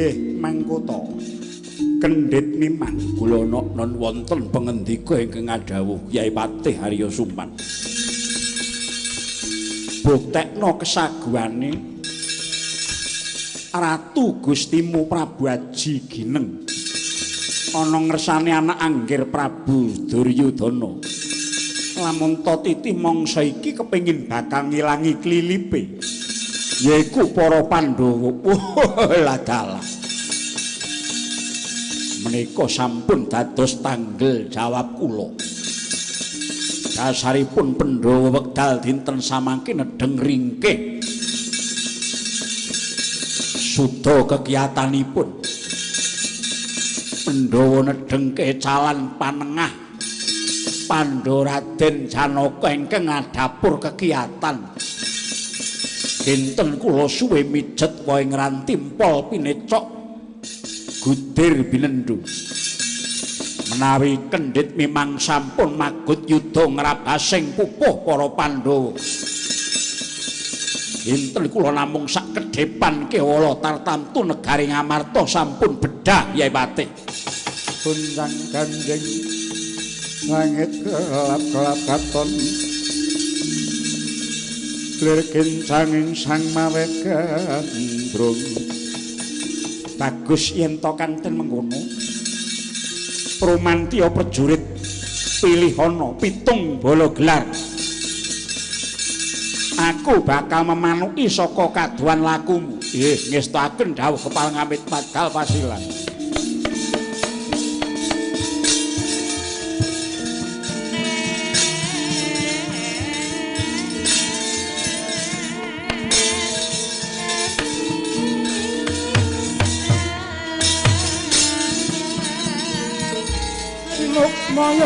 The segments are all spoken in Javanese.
Nggih, mangkota. Kendhit mimang kula non wonten pangendika ingkang ngadhawuh Kyai Patih Arya Suman. Buktekno kesaguhane Ratu Gustimu Prabu Aji Gineng ana ngersane anak anggir Prabu Duryudana. Lamun ta titi mangsa iki kepengin bakal ngilangi klilipe yaiku para Pandhawa. Lah dalah. Menika sampun dados tanggel jawab kula. Dasaripun Pandhawa wekdal dinten samangke nedheng ringkih suda kekiyatanipun. Pandhawa nedheng kecalan panengah Pandhawa Raden Janaka ingkang ngadhapur kekiyatan. Dinten kula suwe mijet wae ngranti empol pinecok gudir binendu. Menawi kendhit mimang sampun magut yudha ngrabasing pupuh para Pandhawa. Dinten kula namung sak kedhepan kewala tartamtu negari Ngamarta sampun bedhah Yai Patih. Gonjang ganjing langit kelap-kelap katon lir kincanging sang mawe gandrung. Bagus yen to kanten mengkono. Promantya prajurit pilihana 7 bala gelar. Aku bakal memanuki saka kaduan lakumu. Nggih, ngestakaken dawuh kepala ngamit padal pasilan. Maya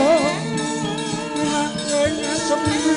ing sembi.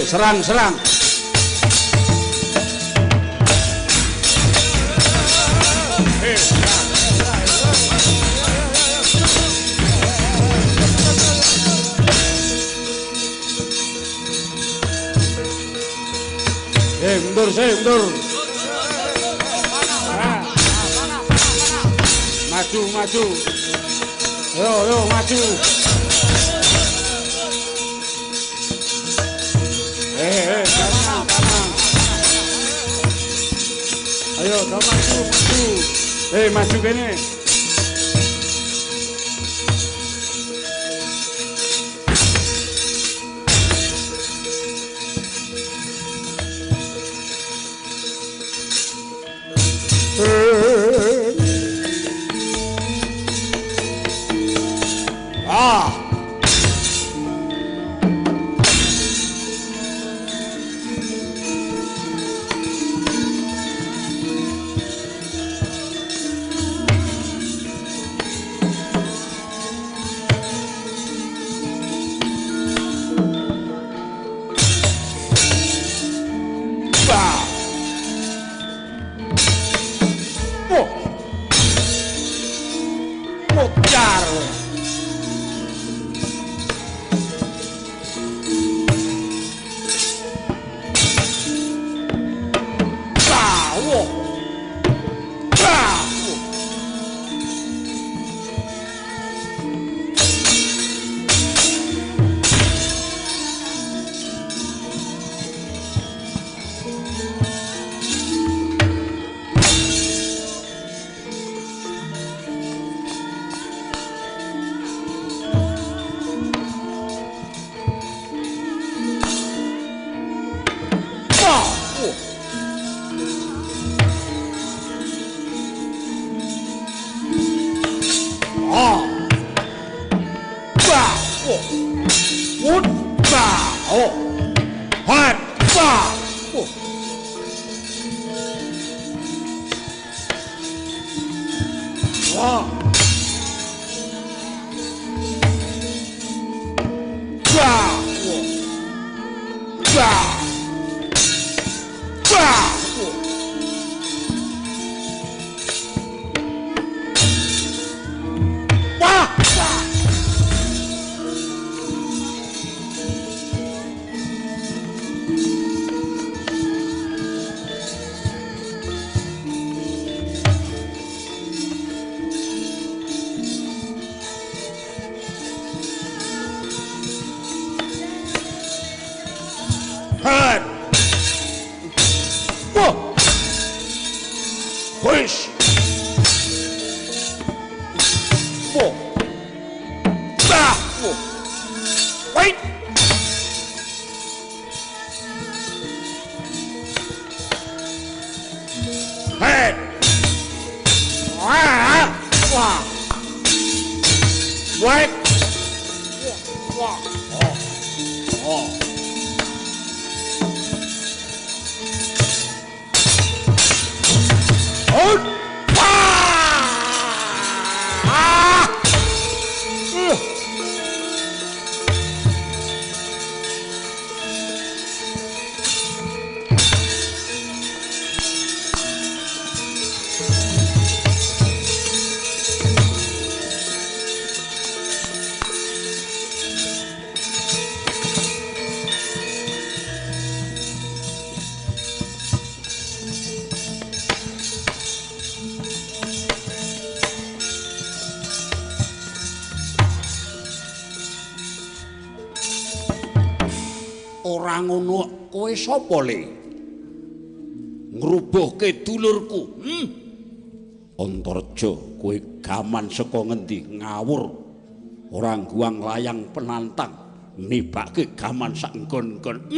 Serang, serang. Mundur sih, mundur. Maju, maju. Yo, yo, maju. Kanan, kanan. Ayo, maju, maju. Maju kene. Oh. Hat. Wah. Oh. Wah. Wah. Wah. Wah. Wah. Wah. Hat. Wah. Huis. Wah. Bah. Wah. Wait. Hey. Wah. Wah. Wait. Wah. Oh. Oh. Oh. Ah! Ora ngono, kowe sapa le? Ngrubuhke dulurku. Antareja, kowe gaman saka ngendi? Ngawur. Ora ngguang layang penantang, nibake gaman sak nggon-nggon.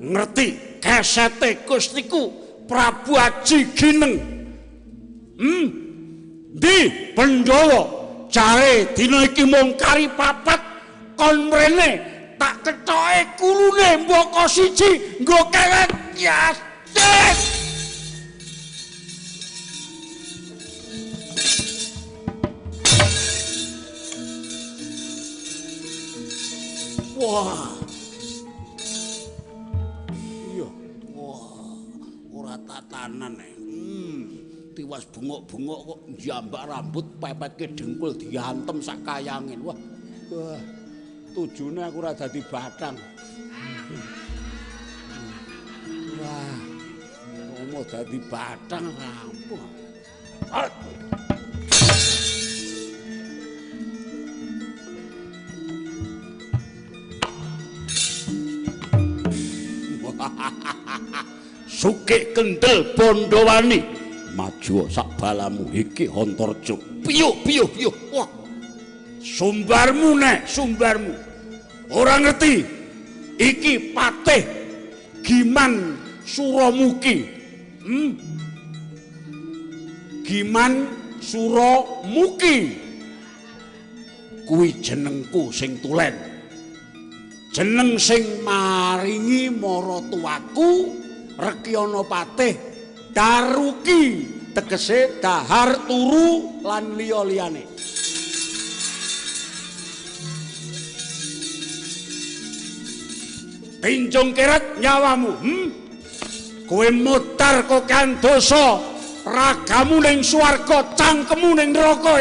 Ngerti kesete Gustiku Prabu Aji Gineng. Ndi Pandhawa jare dina iki mung kari papat kon mrene tak kethoke kulune mbaka siji nggo kewet yasik. Wah. Iya, wah, ora tatanan. Tiwas bengok-bengok kok njambak rambut pepetke dengkul diantem sak kayangin. Wah. Wah. Tujune aku ora dadi batang. Wah, mau dadi batang rampung. Sugih kendel Pandhawani, maju sak balamu iki Antareja. Piyuh piyuh piyuh. Wah. Sumbarmu nek, sumbarmu. Ora ngerti iki patih Giman Suramuki. Giman Suramuki. Kuwi jenengku sing tulen. Jeneng sing maringi maratuwaku Rekyana Patih Daruki, tegese dahar turu lan liya-liyane. Tinjung keret nyawamu. Kowe mutar kokean dosa, ragamu ning swarga, cangkemmu ning neraka.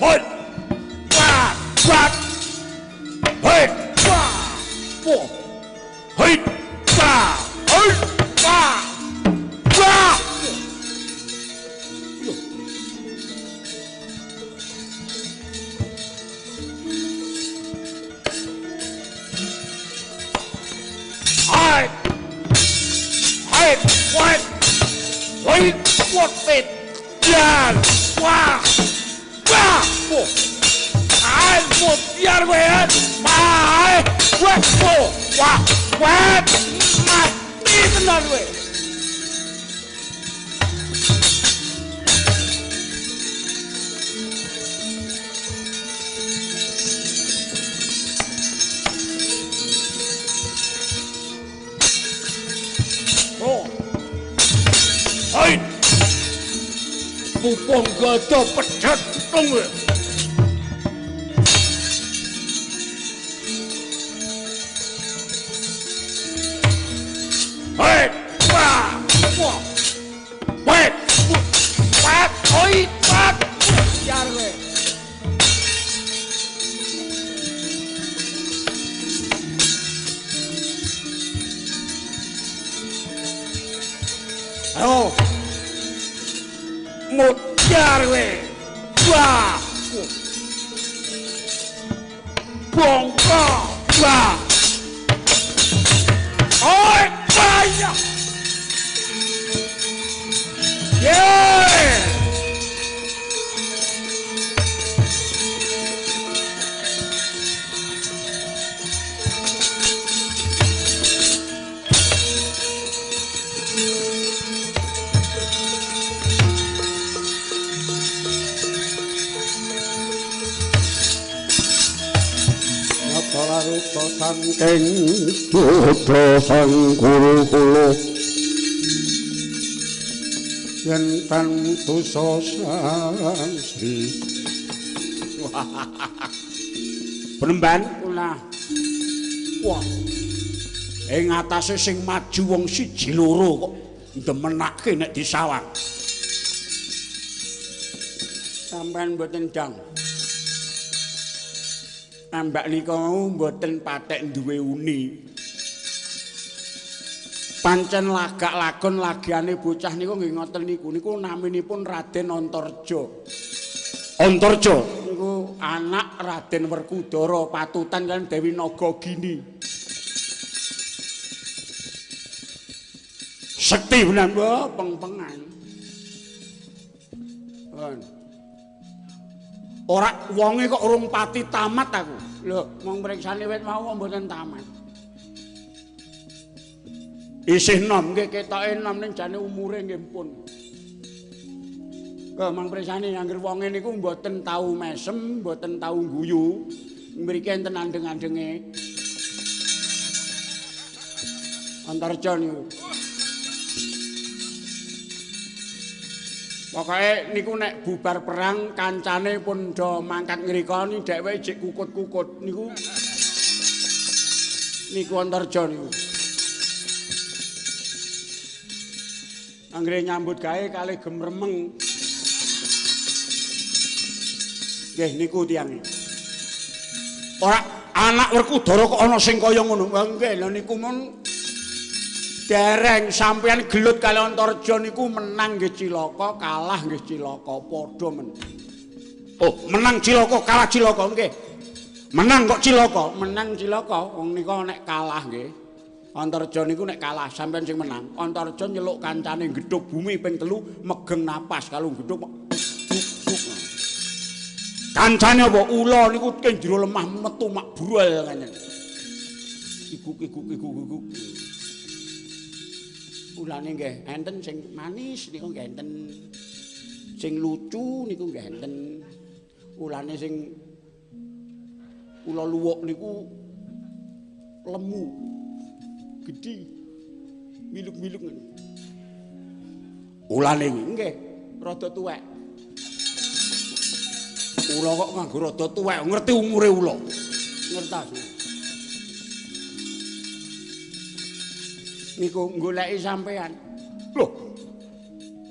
Hoi. Wah, wah. Hoi. Wah. Wah. Hoi. Wah. Hoi. Wah. Wah. Hai. Hai. What? Hoi. What it? Dan. Wah. Wah. Wah. Ai, biar kowe. Wah. Wah. Wah. Wah. Mati tenan kowe. Pupung gada pedhet tung. Hei, wah, wah. Weh, pat, oi, pat. Yar kowe. Ayo. Mutyar kowe. Wah. Bongko. Wah. Oi, wah. Yeah! Rupa saking duda sang guru kula yen tan dosa sang Sri. Penemban kula. Wah. Ing atase sing maju wong siji loro kok ndemenake nek disawang. Sampeyan mboten dang. Ambak nika mboten patek duwe uni. Pancen lagak lagon lagiane bocah niku nggih ngoten niku. Niku naminipun Raden Antarja. Antarja niku anak Raden Werkudara patutan kan Dewi Nagagini. Sekti benan wae peng-pengan. Ora wonge kok urung pati tamat aku. Lho, mung mriksani wit mau mboten tamat. Isih nom nggih ketoke nom ning jane umure nggih pun. Kok mang mriksani angger wonge niku mboten tau mesem, mboten tau guyu. Mriki enten andeng-andenge. Antarja niku. Pokoke niku nek bubar perang kancane pun do mangkat ngrika ni dheweke jek kukut-kukut niku. Niku Antarja niku. Anggere nyambut gawe kalih gemremeng. Nggih niku tiyange. Ora anak Werkudara kok ana sing kaya ngono. Nggih lho niku mun dereng sampeyan gelut kali Antarja niku menang nggih cilaka, kalah nggih cilaka, padha men. Oh, menang cilaka, kalah cilaka nggih. Menang kok cilaka, menang cilaka. Wong nika nek kalah nggih. Antarja niku nek kalah sampeyan sing menang. Antarja nyeluk kancane gedhog bumi ping 3 megeng napas kalau gedhog. Kancane apa? Ula niku teng jero lemah metu mak brual kanyen. Iguk iguk iguk iguk. Ulane nggih enten sing manis niku nggih enten. Sing lucu niku nggih enten. Ulane sing ula luwuk niku lemu. Gedhi. Miluk-miluk ngono. Ulane nggih rada tuwek. Ula kok nganggo rada tuwek, ngerti umure ula. Ngertos. Niku goleki sampean. Lho.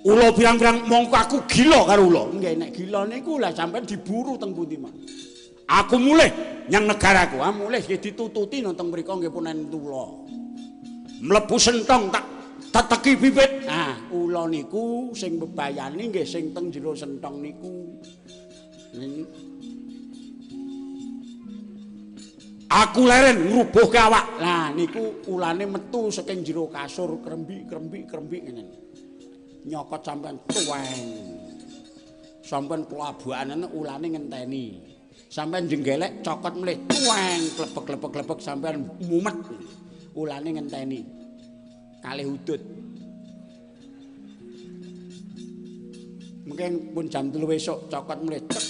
Ula pirang-pirang mongko aku gila karo ula. Nggih nek gila niku lah sampean diburu teng pundi, Mas? Aku mulih nyang negaraku. Ah mulih nggih ditututi nang teng mriku nggih pun enten ula. Mlebu sentong tak teteki bibit. Nah, ula niku sing bebayani nggih sing teng jero sentong niku. Aku leren ngrubuhke awak. Lah niku ulane metu saking jero kasur krembik-krembik-krembik ngene. Nyokot sampean tuweng. Sampean pelabuhanane ulane ngenteni. Sampean jenggelek cokot mlih tuweng klebek-klebek-klebek sampean mumet. Ulane ngenteni. Kalih udut. Mungkin pun jam 3 esuk cokot mlih cek.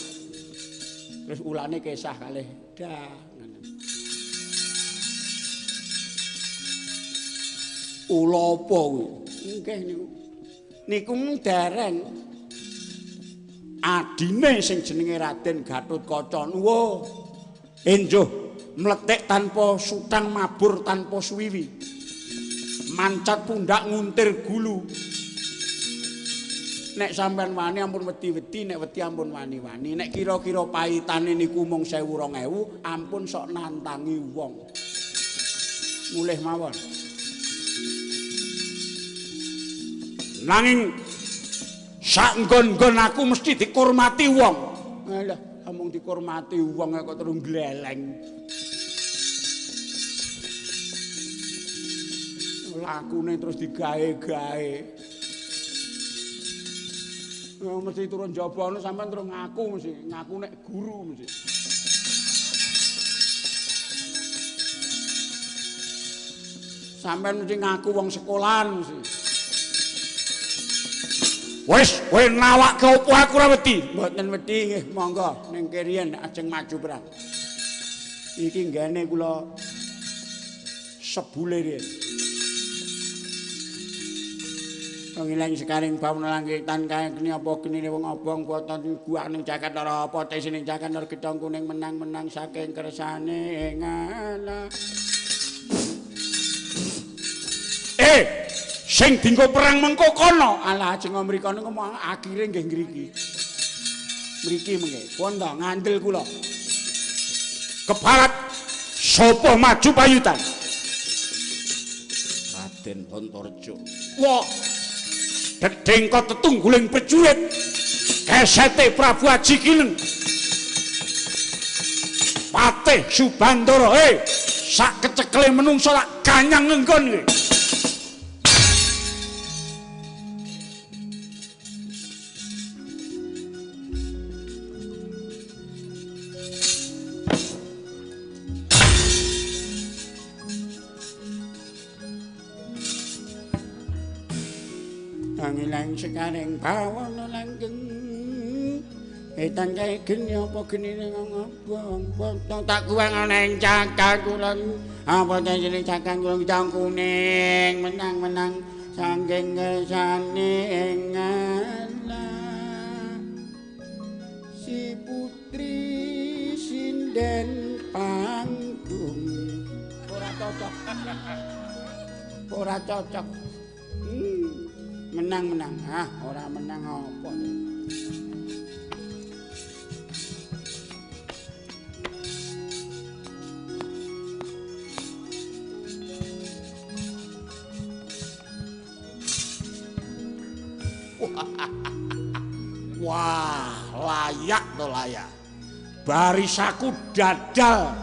Terus ulane kesah kalih dah. Ula apa kuwi? Nggih niku. Niku dereng. Adine sing jenenge Raden Gatotkaca. Nuwun. Enjuh mlethik tanpa sutang mabur tanpa suwiwi. Mancat pundak nguntir gulu. Nek sampean wani ampun wedi-wedi, nek wedi ampun wani-wani. Nek kira-kira paitane niku mung 1000 2000, ampun sok nantangi wong. Mulih mawon. Nanging sak nggon-nggon aku mesti dikurmati wong. Alah, amung dikurmati wong kok terus gleleng. Lakune terus digawe-gawe. Mesti turun jaba ngono sampean terus ngaku mesti, ngaku nek guru mesti. Sampean mesti ngaku wong sekolahan mesti. Wis, kowe nawakke opo aku ora wedi? Mboten wedi nggih, monggo ning keriyen ajeng maju perang. Iki nggene kula sebule riyen. Ngilang sekaring bawana langgitan kaya geni apa genine wong obong boten guak ning jagat lara apa tesi ning jagat lara gedhong kuning menang-menang saking kersane ngalah. Sing dinggo perang mengko kono. Alah ajeng mriko niku akhire nggih ngriki. Mriki mengke. Pun to ngandel kula. Keparat sapa maju payutan? Raden Antareja. Wah. Dedengkot tetungguling prajurit kesete Prabu Aji Kineng Patih Subandara. Sak kecekele menungso lak kanyang ngenggon kowe. Angilang sekaring bawana langgeng etan kae geni apa genine ngobong potong tak kuwang ana ing cakal kula apa jeneng cakal kula gedhong kuning menang-menang saking kersane ngalah si putri sinden panggung. Ora cocok. Ora cocok. Menang-menang, ah ora menang apa. Wah, layak to layak. Barisaku dadal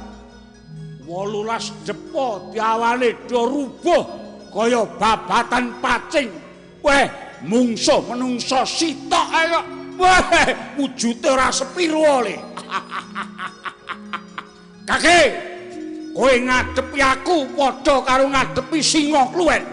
18 depa diawane do rubuh kaya babatan pacing. Weh, mungsuh menungso sitok ae kok. Weh, wujute ora sepiro le. Kakek, kowe ngadepi aku padha karo ngadepi singa kluwen.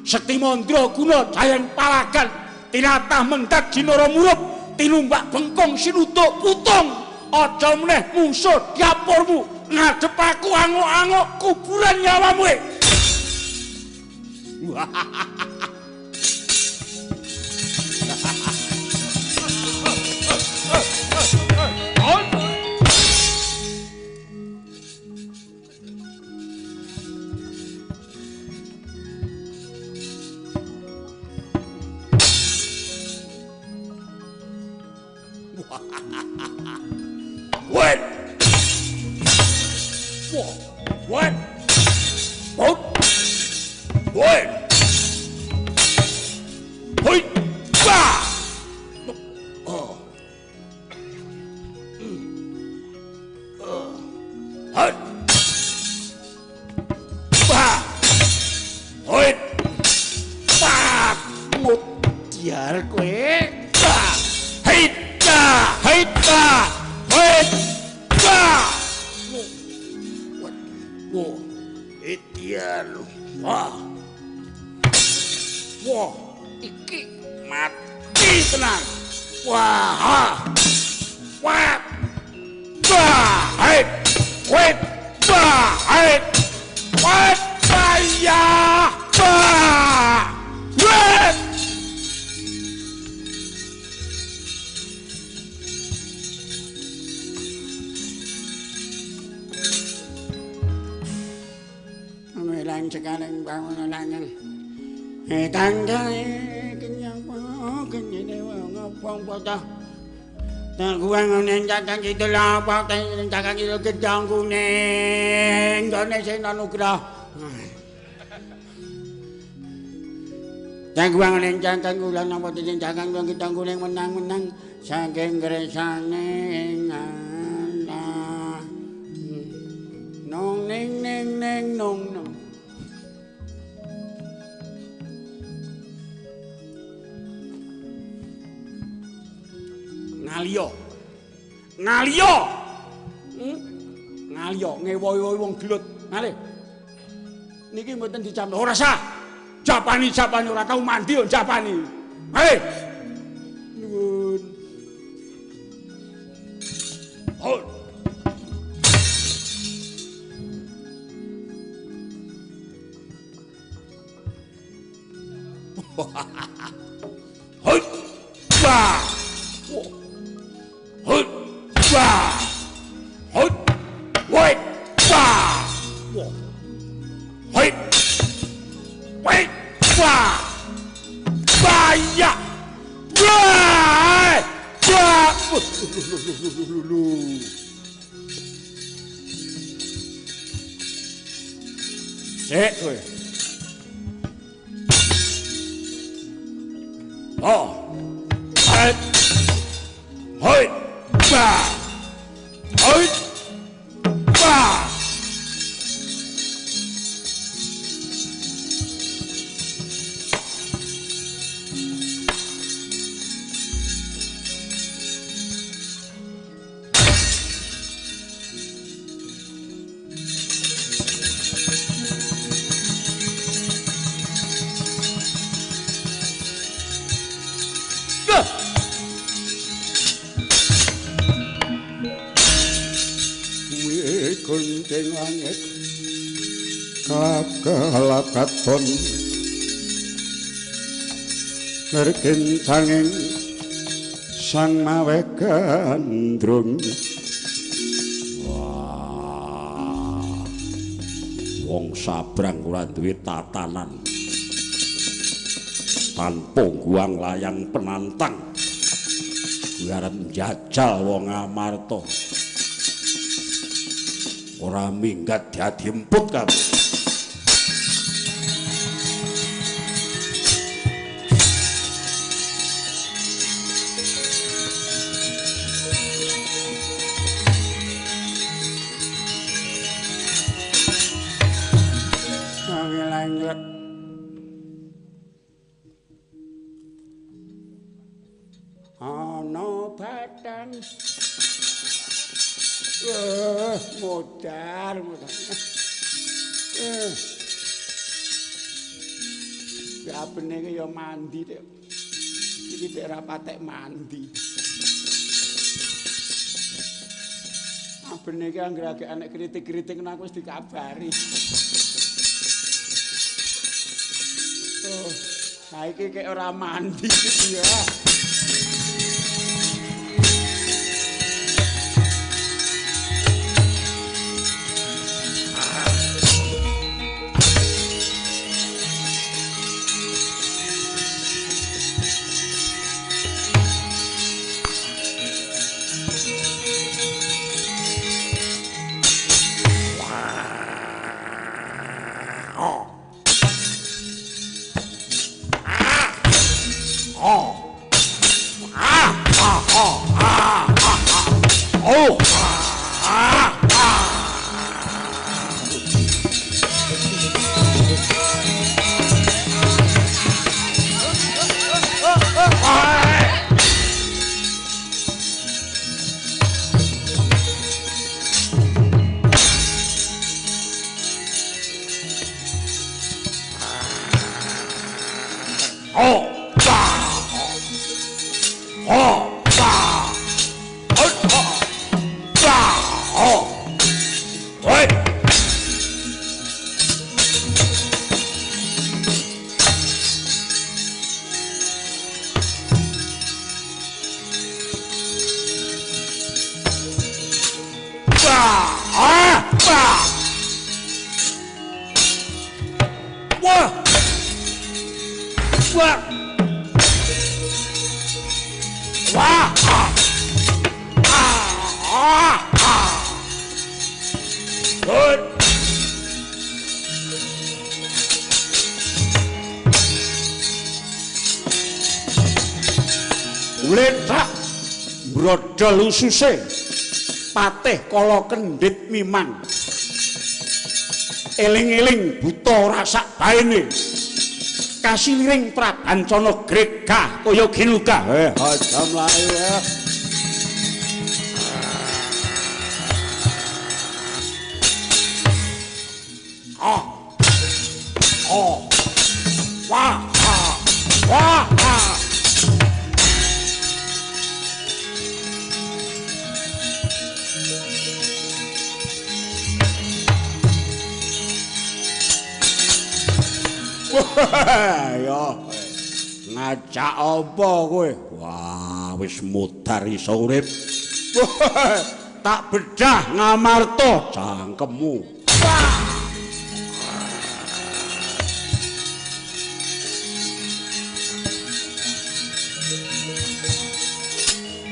Sekti Mandraguna jayeng palagan tinatah mendat jinara murup tinumbak bengkong sinutuk putung. Aja meneh mungsuh dapurmu ngadep aku angok-angok kuburan nyawamu. What? What? What? What? Hoi! Ba! Oh. Hoi! Ba! Hoi! Ba! Mutiar kowe. Ba! Hei! Ba! Hei! Ba! Hoi! Ba! Wo. Etiar. Wah. Wah, iki mati tenan. Wah. Wah. Wah, hei. Wait. Wah, hei. Wah, ya. Wah. Wah. Ing sekaring pangunan. Tanggal kenyang kenyene ngopong padha. Tangguang ning cakang kidul apa ning cakang kidul gedang kuning gone sing anugrah. Tangguang ning cakang kula napa ning cakang gedang kuning menang-menang saking gresane Allah. Nong ning ning ning nong nong. Ngaliyo. Ngaliyo. Ngaliyo ngewohi wong gelut. Ngalih. Niki mboten dijamin. Ora sah. Japani-japani ora tau mandi yo japani. Ngalih. Nuwun. Hol. Hoi. Wah. Hoi. Wah. Hoi. Woi. Wah. Hoi. Woi. Wah. Bahaya. Wah. Wah. Sik kowe. Oh. Hoi. Hoi. Bah. Hoi. Bah. Gunting langit kakelakaton nerkincanging sang mawe gandrung. Wah, wong sabrang ora duwe tatanan tanpa guang layang penantang arep njajal wong Amarta. Ora minggat dadi emput kabeh. Ana badan. Modar, modar. Kabene iki ya mandi tek. Iki tek ora patek mandi. Abene iki anggere agek anek kritik-kritik ngono aku wis dikabari. Oh, ha iki kek ora mandi iki ya. Oh. Gletak brodol ususe patih kala kendhit mimang. Eling-eling buta ora sak baene. Kasiliring prabancana gregah kaya ginuga. Aja mlayu. Ah. Oh. Wah. Wah. Wah, ya. Ngajak apa kowe? Wah, wis mudhar iso urip. Tak bedah ngamarta cangkemmu.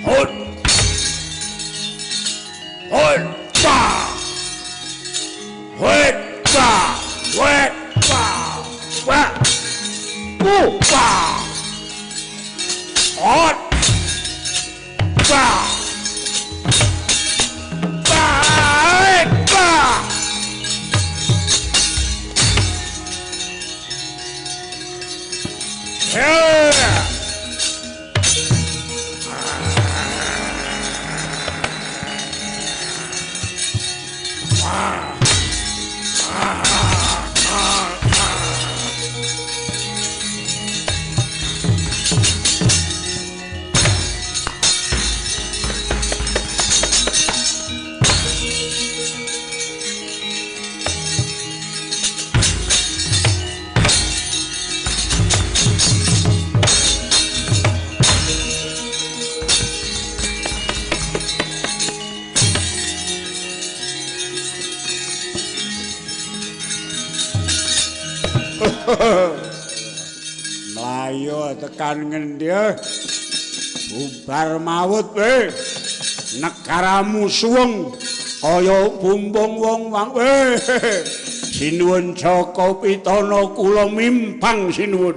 Hot. Hot. Pa. Hot. Pa. Hot. Pa. Wah. Pa. Hot. Pa. Pa. Pa. Yeah. Mlayu tekan ngendi bubar mawut we negaramu suwung kaya bumbung wong wang we sinuwun Jaka Pitana kula mimpang sinuwun.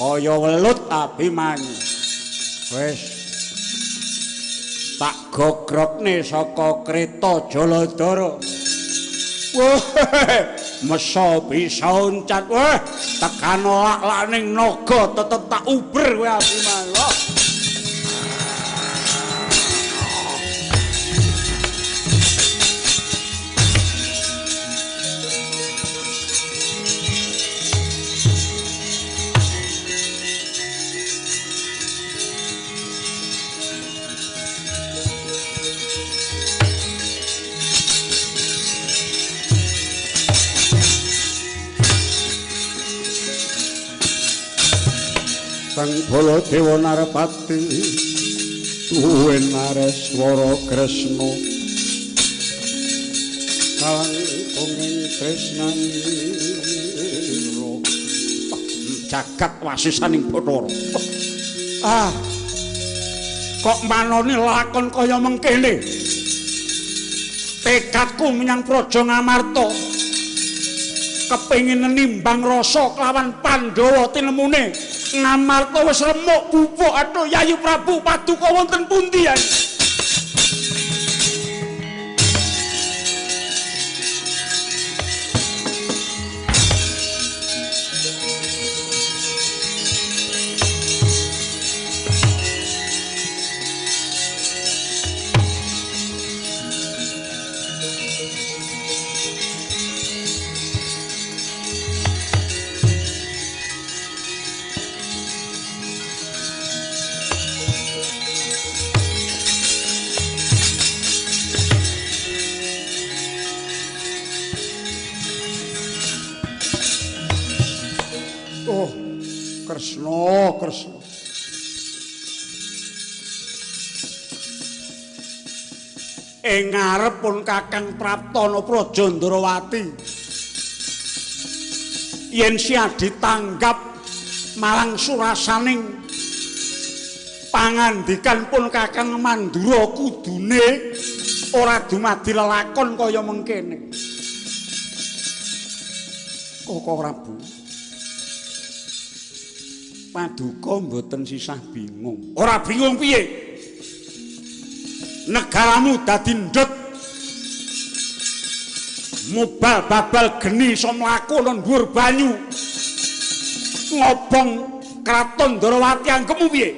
Kaya welut Abimanyu. Wis tak gogrokne saka kreta Jaladara. Wah, mesa bisa uncat. Wah, tekan lak-lak ning naga tetep tak uber kowe Abimanyu. Kang Baladewa Narpati tuwin Nareswara Kresna kalangkunging tresnanira jagat wasisaning Bathara. Ah, kok manoni lakon kaya mengkene. Tekadku menyang Praja Ngamarta kepengin nimbang rasa kelawan Pandhawa tinemune. Ngamarta wis remuk bubuk. Aduh Yayi Prabu paduka wonten pundi ya? Kresna, Kresna. Ing ngarep pun Kakang Praptana Praja Ndrawati. Yen sia ditanggap marang surasaning pangandikan pun Kakang Mandura kudune ora dumadi lelakon kaya mengkene. Koko Prabu, paduka mboten sisah bingung. Ora bingung piye? Negaramu dadi ndut. Mubal babal geni iso mlaku nang dhuwur banyu. Ngobong kraton Ndrawati anggepmu piye?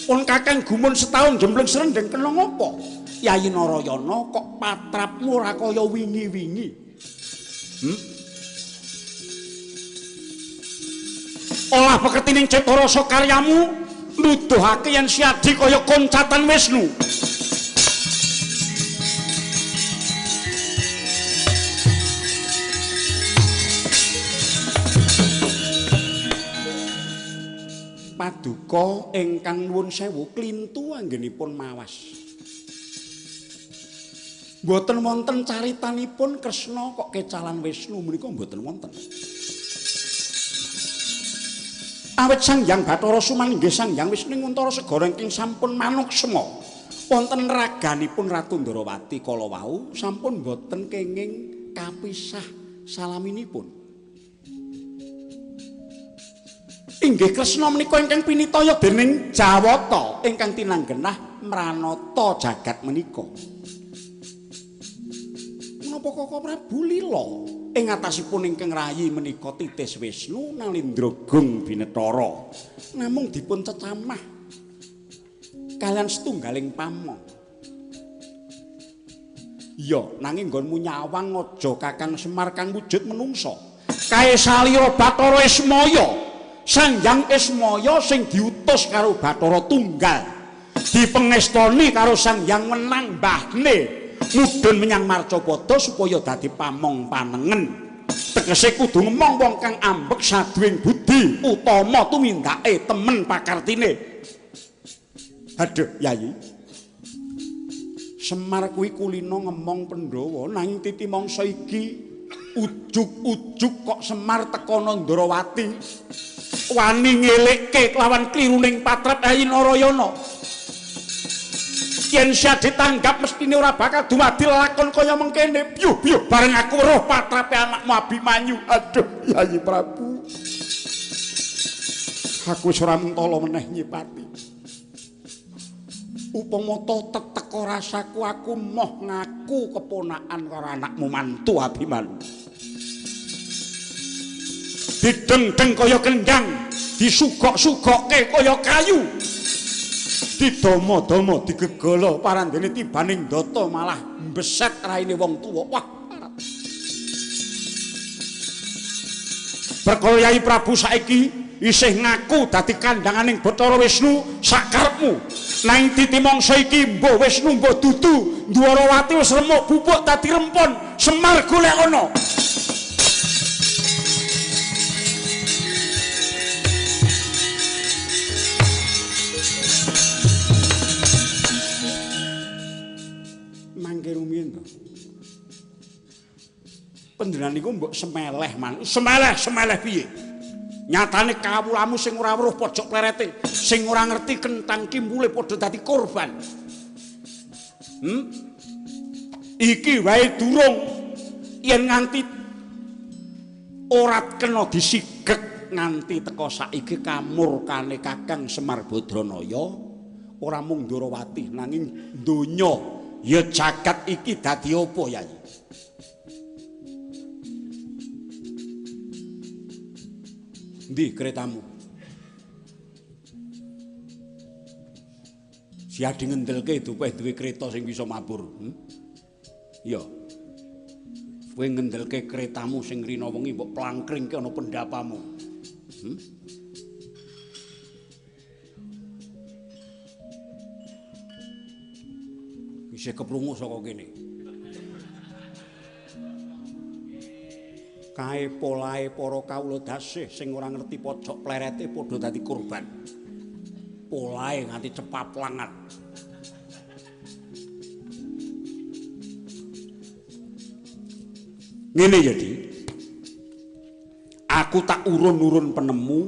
Pun Kakang gumun setahun jembleng srendeng kena ngopo? Yayi Narayana kok patrapmu ora kaya wingi-wingi. Olah pekertining cipta rasa karyamu nuduhake yen siadi kaya koncatan Wisnu. Paduka ingkang nuwun sewu klintu anggenipun mawas. Mboten wonten caritanipun Kresna kok kecalan Wisnu menika mboten wonten. Awit Sang Hyang Bathara sumanggih Sang Hyang Wisnu ing Untara segara ingkang sampun manuksma. Wonten raganipun Ratu Ndrawati kala wau sampun boten kenging kapisah salaminipun. Inggih Kresna menika ingkang pinitaya dening Jawata ingkang tinanggenah mranata jagat menika. Menapa Koko Prabu lila ing atasipun ingkang rayi menika titis Wisnu nalindra gung binetara namung dipun cecamah kalian setunggaling pamong. Ya nanging nggonmu nyawang aja Kakang Semar kang wujud menungsa. Kae salira Bathara Ismaya, Sang Hyang Ismaya sing diutus karo Bathara Tunggal dipengestoni karo Sang Hyang Wenang mbahne mudhun menyang Marcapada supaya dadi pamong panengen. Tegese kudu ngemong wong kang ambek saduwing budi utama tumindake temen pakartine. Aduh Yayi, Semar kuwi kulina ngemong Pandhawa nanging titi mangsa iki ujug-ujug kok Semar tekana Ndrawati wani ngelekke kelawan kliruning patrap Yayi Narayana. Yen sia ditanggap mestine ora bakal dumadi lakon kaya mengkene. Byuh-byuh bareng aku weruh patrape anakmu Abimanyu. Aduh Yayi Prabu, aku wis ora mentala meneh nyipati. Upama ta teteka rasaku aku moh ngaku keponakan karo anakmu mantu Abimanyu. Dideng-deng kaya kendang, disugok-sugokke kaya kayu, didomo-domo digegala parandene tibaning data malah mbeset raine wong tuwa. Wah, parah. Perkara Yayi Prabu saiki isih ngaku dadi kandhanganing Bathara Wisnu sakarepmu. Nanging titi mangsa iki mbuh Wisnu mbuh dudu, Ndwarawati wis remuk bubuk dadi rempon, Semar golek ana. Panjenengan niku mbok semeleh man. Semeleh, semeleh piye? Nyatane kawulamu sing ora weruh pojok plerete, sing ora ngerti kentang kimpule padha dadi korban. Iki wae durung yen nganti ora kena disigek nganti teka saiki kamurkane Kakang Semar Badranaya ora mung Ndorowati nanging donya ya jagat iki dadi apa Yai? Endi kretamu? Siadi ngendelke dupeh duwe kreta sing bisa mabur. Ya. Kowe ngendelke kretamu sing rina wengi mbok plangkringke ana pendapamu. Isih keprungu saka kene. Kae polahe para kawula dasih sing ora ngerti pojok plerete padha dadi korban. Polahe nganti cepaplangan. Ngene ya, Di. Aku tak urun-urun penemu.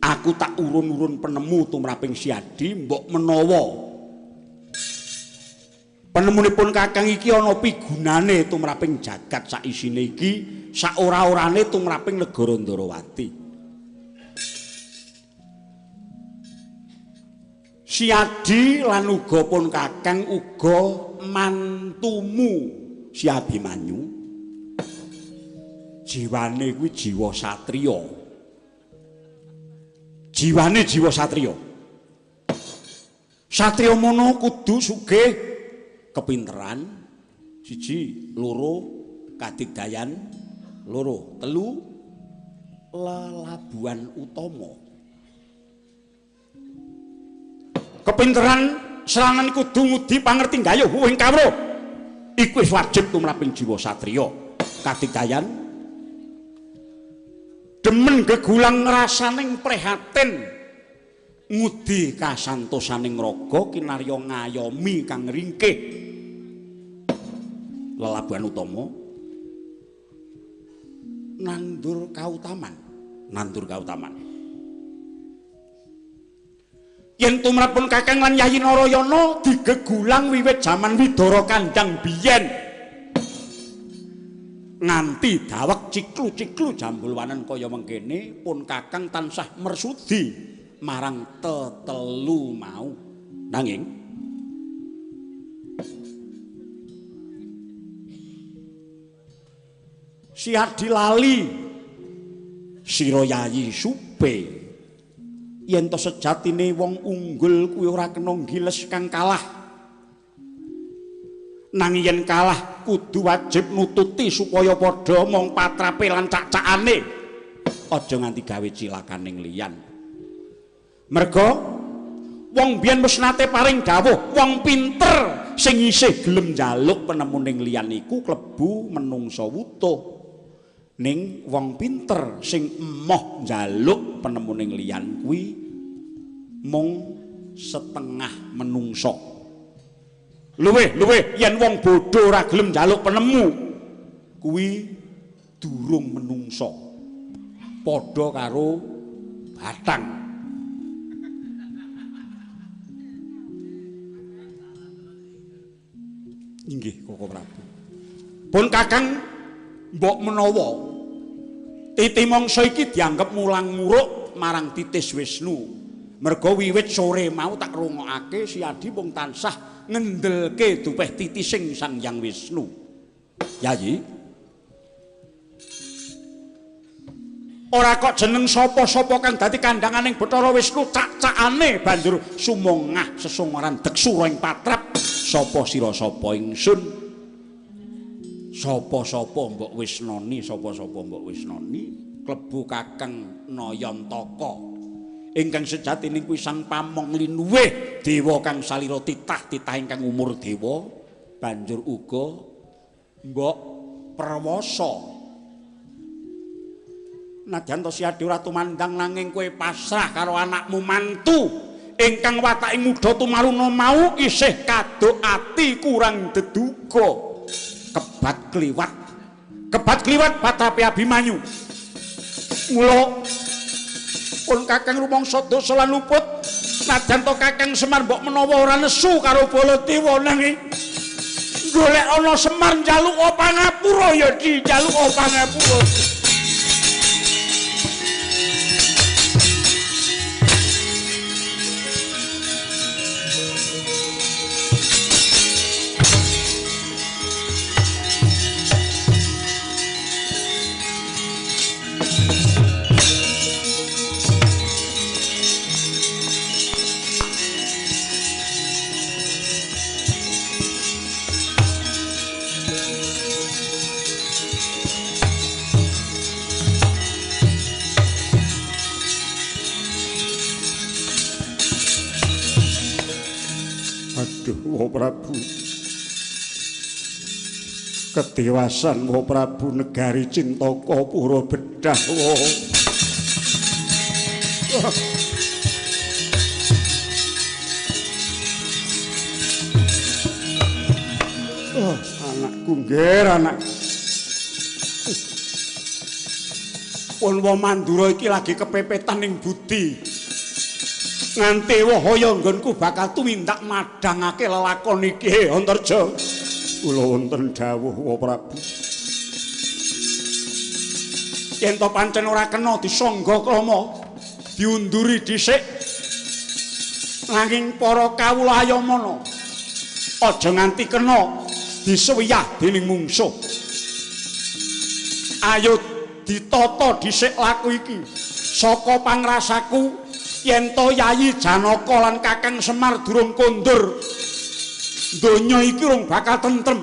Aku tak urun-urun penemu tumraping Siadi mbok menawa penemunipun Kakang iki ana pigunane tumraping jagat saisine iki, saora-orane tumraping negara Ndorowati. Siadi lan uga pun Kakang uga mantumu Si Abimanyu. Jiwane kuwi jiwa satriya. Jiwane jiwa satriya. Satriya mono kudu sugih kepinteran, siji, loro, kadigdayan, loro, telu, lelabuhan utama. Kepinteran selanan kudu ngudi pangerti gayuh ing kawruh. Iku wis wajib tumraping jiwa satriya. Kadigdayan demen gegulang ngrasaning prihatin ngudi kasantosaning raga kinarya ngayomi kang ringkih. Lelabuhan utama nandur kautaman, nandur kautaman. Yen tumrapun Kakang lan Yayi Narayana digegulang wiwit jaman Widara Kandang biyen nganti daweg ciklu-ciklu jambulwanen kaya mengkene pun Kakang tansah mersudi marang tetelu mau. Nanging Siadi lali sira Yayi Supe yen to sejatine wong unggul kuwi ora kena nggiles kang kalah. Nanging yen kalah kudu wajib nututi supaya padha mong patrape lan cak-cakane, aja nganti gawe cilakaning liyan. Merga wong biyen wis nate paring dawuh, wong pinter sing isih gelem njaluk penemuning liyan iku klebu menungsa wutuh. Ning wong pinter sing emoh njaluk penemuning liyan kuwi mung setengah menungsa. Luwih-luwih yen wong bodho ora gelem njaluk penemu kuwi durung menungsa. Padha karo batang. Inggih Koko Prabu. Pun Kakang mbok menawa titi mangsa iki dianggep mulang muruk marang titis Wisnu. Merga wiwit sore mau tak rungokake Siadi mung tansah ngendelke dupeh titising Sang Hyang Wisnu. Yayi, ora kok jeneng sapa-sapa kang dadi kandhanganing Bathara Wisnu cak-cakane banjur sumongah sesongoran deksura ing patrap. Sapa sira sapa ingsun? Sapa-sapa mbok wisnoni, sapa-sapa mbok wisnoni, klebu Kakang Nayantaka. Ingkang sejatine kuwi sang pamong linuwih dewa kang salira titah-titah ingkang umur dewa, banjur uga mbok perwasa. Nadyan to Siadi ora tumandang nanging kowe pasrah karo anakmu mantu ingkang watake muda tumaruna mau isih kaduk ati kurang deduga. Kebat kliwat Kebat kliwat patape Abimanyu. Mula pun Kakang rumangsa dosa lan luput, najan to Kakang Semar mbok menawa ora nesu karo Baladewa nanging golek ana Semar njaluk pangapura ya dijaluk pangapura. Aduh, Wa Prabu. Kedewasan Wa Prabu negari Cintaka pura bedah wa. Oh, anakku nggih, anak. Pun wa Mandura iki lagi kepepetan ning budi. Nganti wahaya nggonku bakal tumindak madhangake lelakon iki Antarja. Kula wonten dawuh Wa Prabu. Yen to pancen ora kena disangga krama, diunduri dhisik. Nanging para kawula ayamana aja nganti kena disuwiyah dening mungsuh. Ayo ditata dhisik laku iki. Saka pangrasaku yen to Yayi Janaka lan Kakang Semar durung kondur, donya iki rung bakal tentrem.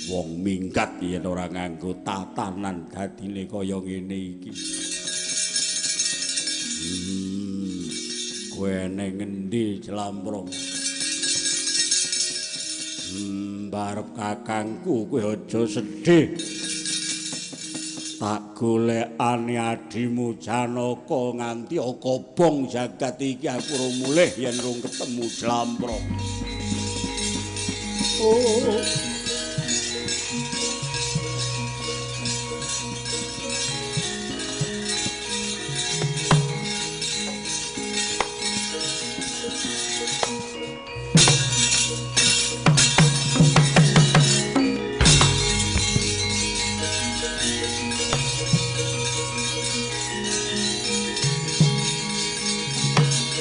Wong minggat yen ora nganggo tatanan dadine kaya ngene iki. Kowe neng ngendi Jlamprong? Barep kakangku kowe aja sedih. Tak golekane adimu Janaka nganti kobong jagat iki aku ora mulih yen rung ketemu Jlamprong. Oh.